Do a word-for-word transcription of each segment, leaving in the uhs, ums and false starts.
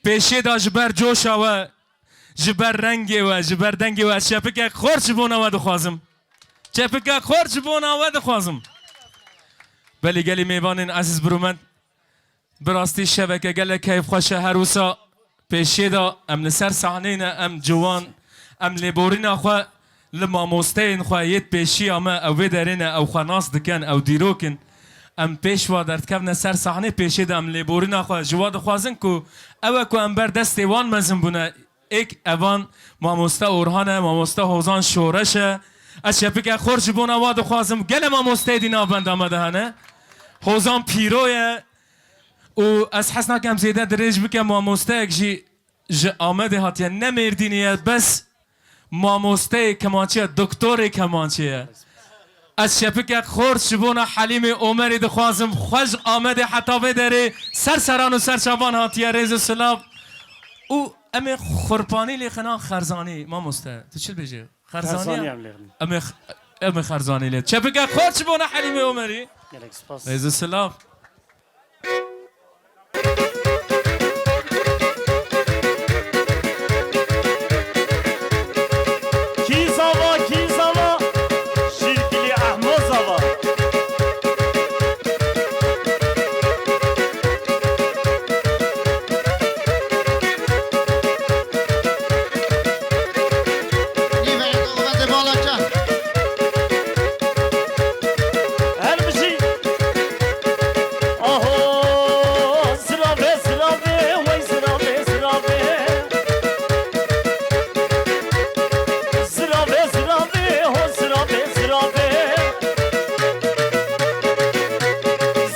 Pêşê de ji ber coşa we, ji ber rengê we, ji ber dengê we, ez çepikek xort ji bona we dixwazim. Çepikek xort ji bona we dixwazim. Belê gelî mêvanên ezîz birûmet, bi rastî şeveke gelek keyfxweş e. Her wisa pêşê de em li ser sahneyê ne, em ciwan, em lêborîna xwe li mamosteyên xwe yêt pêşiya me, ew vê derê ne, ew xwe nas dikin, ew dîrok in. Em pêş wa derdikevine ser sahnê, pêşê de em lêborîna xwe ji wa dixwazin ku ew e ku em ber destê wan mezin bûne. Êk evan mamoste Orhan e, mamoste Hozan Şoreş e. Ez çepike xor ji bona wa dixwazim. Gele mamosteyê dî navbenda me de hene. Hozan Pîro ye. Û ez hes nakem zêde dirêj bikem, mamosteyek jî ji Amedê hatiye, ne Mêrdînî ye, bes mamosteyê kemançê ye, doktorê kemançê ye. Ez çepikek xort ji bona Helîmê Omerî dixwazim, xwe ji Amedê heta vê derê ser seran û ser çavan hatiye, rêz û silav. Û em ê xurpanî lê xina Xerzanî, mamoste. Tu çi dibêjî? Xerzanî Xerzanî ye? Em lê xin. Em ê x-, em ê Xerzanî lê. Çepikek xort ji bona Helîmê Omerî. Gelek spas. Rêz û silav. Kî zava, kî zava? Şîrkilî Ehmo zava. Nîverê dixwete bala çend. Her bijî. Aho, zirave, zirave, wey zirave, zirave. Zirave, zirave, ho zirave, zirave.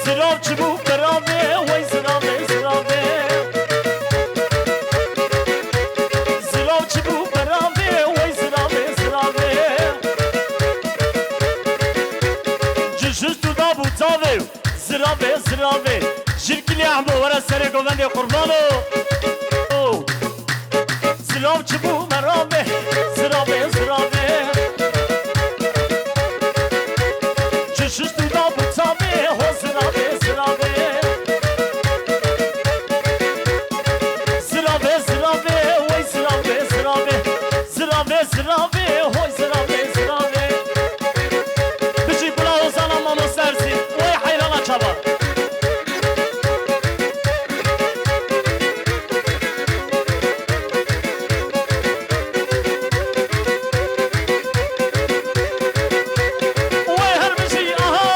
Zirav çi bû berave, wey zirave, zirave. Zirav çi bû berave, wey zirave, zirave. Ci jist û dabû çavê. Zirave, zirave, Şîrkilî Ehmo, were serê govendê qurbano. Zirav çi bû merave, zirave, zirave. Çi şişt û dabû çavê, ho zirave, zirave. Zirave, zirave, wey zirave, zirave. Zirave, zirave, hoy zirave, zirave. Bijî gula Hozana mamoste Erzî, wey heyrana çava. Wey her bijî, aha.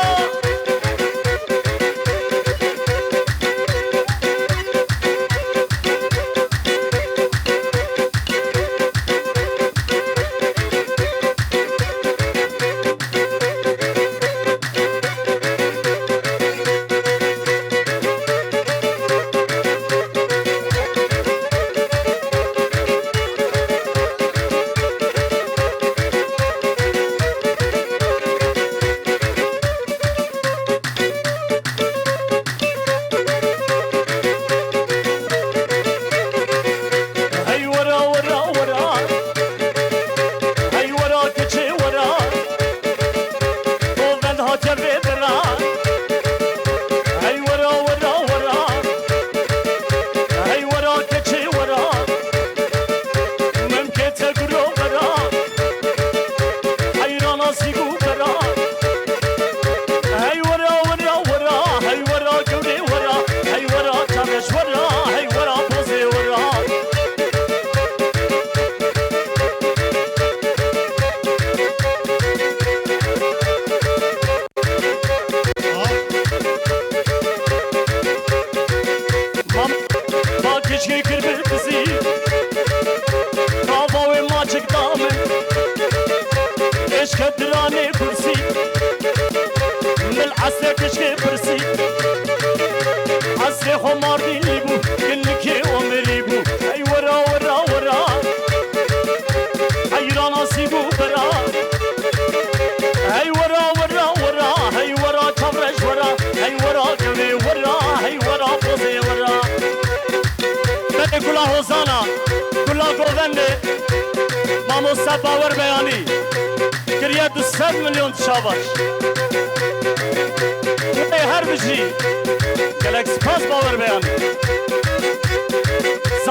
Hey wera, wera, wera. Hey wera, keçê wera. Govend hate vê dera. Hey wera, wera, wera. Hey wera, keçê wera. Memkê te guro vera. Heyrana zîgû vera. Hey wera, wera, wera. Hey wera, gewrê wera. Hey wera, çaveş wera. Hey wera, pozê wera. Mam, ma keçkê kir bi dizî. Gava wê maçik da min. Eşke diranê kursî. Mil esre keçkê pirsî. Esrê xwe Mardînlî bû, kinikê Omerî bû. Hey wera, wera, wera. Heyrana zîgû bera. Hey wera, wera, wera. Hey wera, çavreş wera. Hey wera, gewê wera. Hey wera, pozê wera. Belê gula Hozana, gula govendê, mamoste Bawer Beyanî. Kiriye du sed milyon şabaş. Wê her bijî. Gelek spas Bawer Beyanî.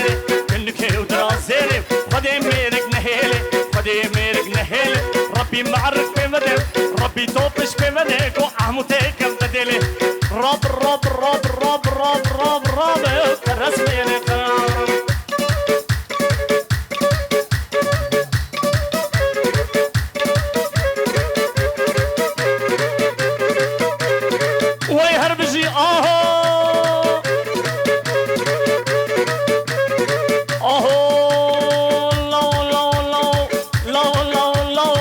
mêrê, kinikê û dirazêrê, Xwedê mêrik nehêlê, Xwedê mêrik nehêlê, Rebbî me'rik pê vede, Rebbî topiş pê vede, ku Ahmû têke vedêlê. Rab, rab, rab, rab, rab, rab, rab, teres mêrê qerar. Wey her bijî, aho! Aho! Law, law, law, law, law, law.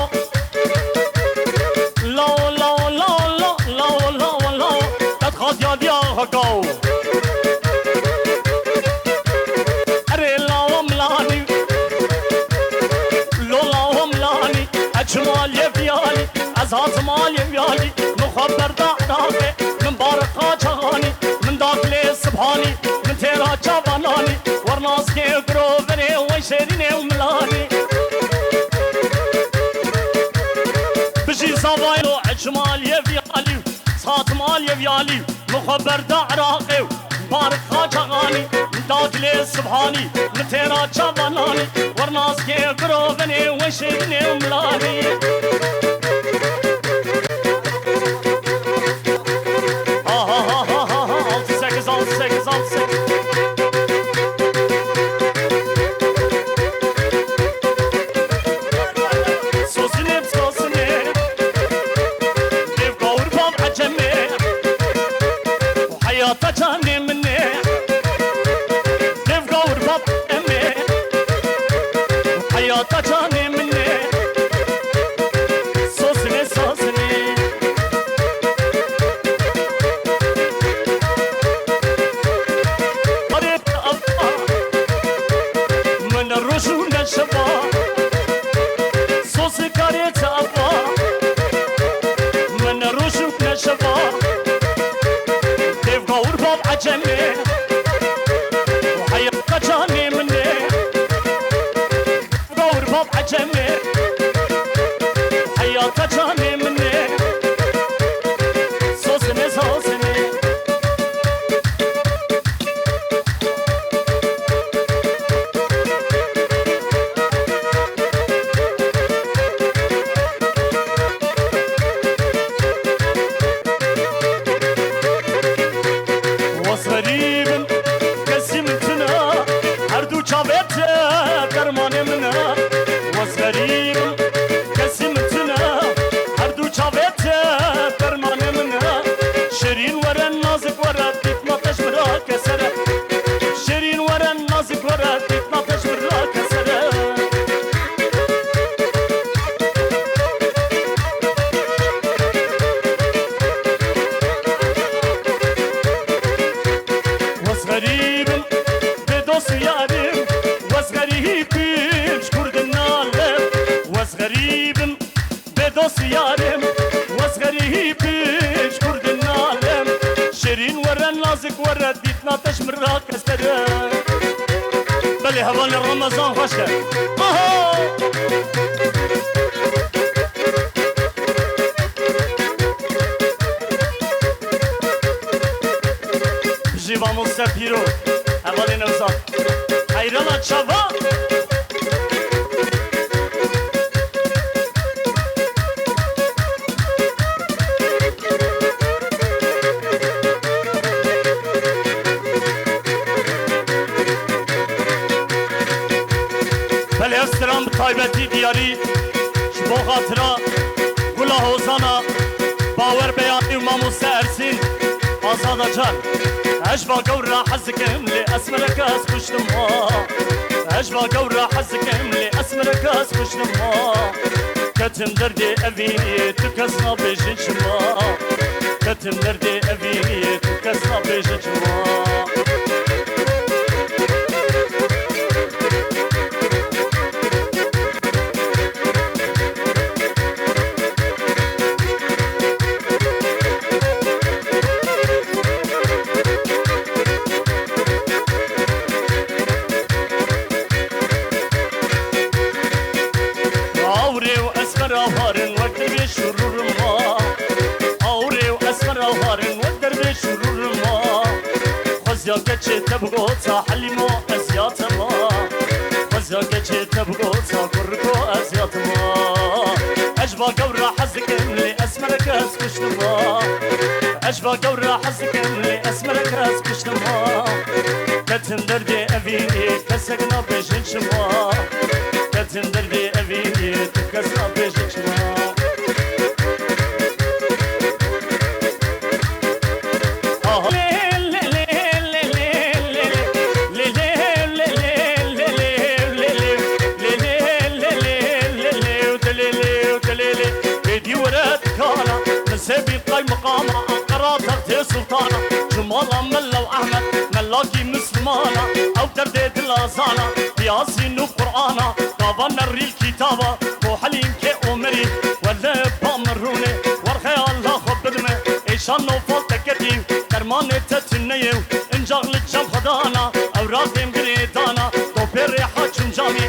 Law, law, law, law, law, law, law. Qet xatiya diya hekaw. Erê lawa milanî, lo lawa milanî, ez çima lê viyalî, ez hatim alê viyalî, min xwe berda Iraqê, min bariqa çaxanî, min dakilê sibhanî, min têra çavananî, wernaskê girovinê, wey şêrînê û milanî. Bijî zavayê lo, ez çima lê viyalî, ez hatim alê viyalî. Min xwe berda Iraqê û bariqa çaxanî, dadilê sibhanî, min têra çavananî, wernaskê girovinê, weşê dinê û milanî. Ha, ha, ha, ha, ha, ha, altı sekiz, altı sekiz, altı sekiz. Sosinê, sosinê. Devka Urfam Ecemê, heyata canê min e. Devka Urfam Ecemê, heyata canê min e. Sosine, sosine. Hadi abla, min roj û ne şeva. Sosê karê te ava, min roj û ne şeva. Devka Urfam Ecemê, heyata canê min e. Devka Urfam Ecemê, heyata canê min e. Sosine, sosine. Wes xerîb im, kesî min tune, her du çavê te dermanê min e. Wes xerîb im, kesî min tune, her du çavê te dermanê min e. Şirîn were, nazik were, dîtna te ji min re kesere. Şirîn were, nazik were, dîtna te ji min re kesere. Wes xerîb im, bê dost û yarim, wes xerîb im, ji kurdin nalim. Wes xerîb im, bê dost û yarim, wes xerîb im, ji kurdin nalim. Şirîn were, nazik were, dîtna te ji min re kesere. Belê hevalên Remezan xweş e. Aha! Bijî mamoste Pîro, hevalên Newzad. Heyrela çava. Stran bi taybetî diyarî ji bo xatira Gula Hozana, Bawer Beyanî û Mamoste Ersîn, Azada Can. Ez va gewra hez dikim lê esmereke ez kuştim va. Ez va gewra hez dikim lê esmereke ez kuştim va. Ketim derdê evî tu kes nabêjin çima. Ketim derdê evî tu kes nabêjin çima. Awrê û esmera harin wek dervêş û rûrim ma. Awrê û esmera harin wek dervêş û rûrim ma. Xwezya keçê te bigota Helîmo ez ya te ma. Xwezya keçê te bigota kurriko ez ya te ma. Ez va gewra hez dikim lê esmereke ez kuştim va. Ez va gewra hez dikim lê esmereke ez kuştim va. Ketim derdê evî kesek nabêjin çima. Ketim derdê evî tu kes nabêjin çima. Êdî were dikana, min sê bîn qay miqama, Enqera textê sultana, ji mala Mela û Ehmed, melakî mislimana, ew derdê dila zana, Yasîn û Qur'ana, gava nerîl kitaba, Bo Helîm kê Omerî, wele ba min rûnê, wer xeyala xwe bidime, êşan nofal te ketî, dermanê te tuneyê û, incax li çem xwe dana, ewraqê min girê dana, topê rêha çûn camê,